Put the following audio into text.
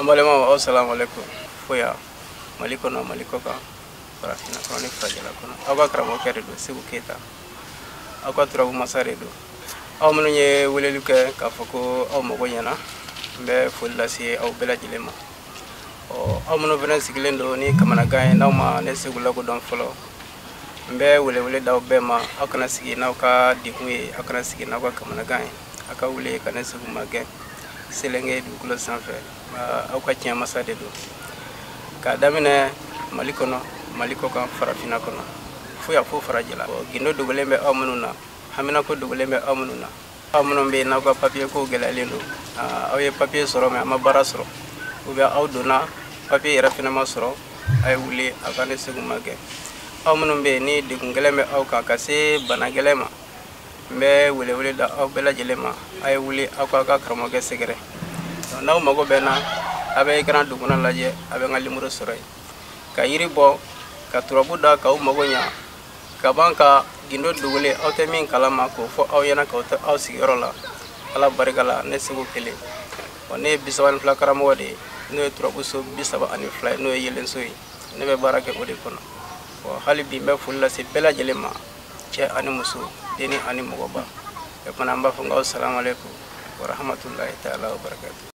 An balimaw, aw salamu alaikum. Fo yan Mali kɔnɔ, Mali kɔ kan, farafinna kɔnɔ ni farajɛla kɔnɔ, aw ka karamɔgɔkɛ de don, Segu Keyita, aw ka turabu masa de don. Aw minnu ye weleli kɛ k'a fɔ ko aw mago ɲɛna, n bɛ foli lase aw bɛɛ lajɛlen ma. Ɔ, aw minnu fana sigilen don ni kamanagan ye, n'aw ma ne Segu lakodɔn fɔlɔ, n bɛ welewele d'aw bɛɛ ma. Aw kana sigi n'aw ka degun ye, aw kana sigi n'aw ka kamanagan ye, aw ka wuli ka ne Segu magɛn Selenge dugukolo sanfɛ. Aw ka tiɲɛ masa de don, k'a daminɛ Mali kɔnɔ, Mali kɔ kan, farafinna kɔnɔ, fo yan fo farajɛla. Gindo dogolen bɛ aw minnu na, haminako dogolen bɛ aw minnu na, aw minnu bɛ yen n'aw ka papiye ko gɛlɛyalen don, aw ye papiye sɔrɔ mɛ a ma baara sɔrɔ, ou bien aw donna papiye yɛrɛ fana ma sɔrɔ, a ye wuli aw ka ne Segu magɛn. Aw minnu bɛ yen ni degun gɛlɛn bɛ aw kan ka se bana gɛlɛn ma, n bɛ welewele da aw bɛɛ lajɛlen ma, a ye wuli aw k'aw ka karamɔgɔkɛ sɛgɛrɛ. N'aw mago bɛ n na, a bɛ écran dugumana lajɛ, a bɛ n ka numéro sɔrɔ yen, ka yiri bɔ, ka turabu da, k'aw mago ɲa, ka ban ka gindo dogolen aw tɛ min kalama k'o fɔ aw ɲɛna, k'aw to aw sigiyɔrɔ la. Ala barika la, ne Segu kelen. Wa ne ye 32 karamɔgɔ de ye, n'o ye turabu so 32 ye, n'o ye yelenso ye. Ne bɛ baara kɛ o de kɔnɔ. Wa hali bi n bɛ foli lase bɛɛ lajɛlen ma, cɛ ani muso, denni ani mɔgɔba. E fana, an b'a fɔ n k'aw salamu aleykum wa rahmatulahi taala wa barakatu.